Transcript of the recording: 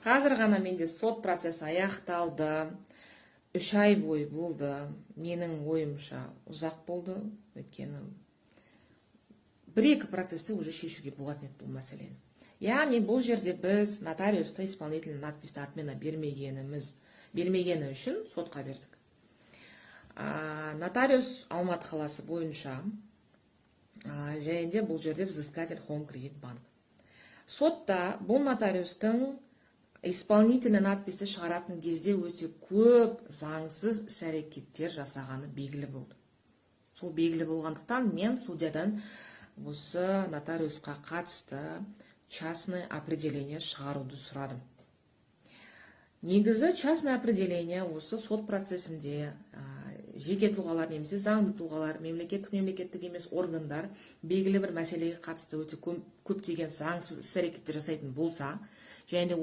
Қазір ғана менде сот процесі аяқталды. 3 ай бойы болды. Менің ойымша, ұзақ болды, өйткені бір екі процесті уже шешуге болатын еді бұл мәселені. Яғни бұл жерде біз нотариусты исполнительный надписьті отмена бермегені үшін сотқа бердік. Нотариус Алматы қаласы бойынша және де бұл жерде взыскатель Хоум Кредит Банк. Сотта бұл нотариустың исполнительный надписьті шығаратын кезде өте көп заңсыз іс әрекеттер жасағаны белгілі болды. Сол белгілі болғандықтан, мен судьядан осы нотариусқа қатысты частное определение шығаруды сұрадым. Негізі частное определение осы сот процесінде жеке тұлғалар немесе заңды тұлғалар, мемлекеттік, мемлекеттік емес органдар белгілі бір мәселеге қатысты өте көптеген заңсыз іс әрекеттер жасайтын болса және де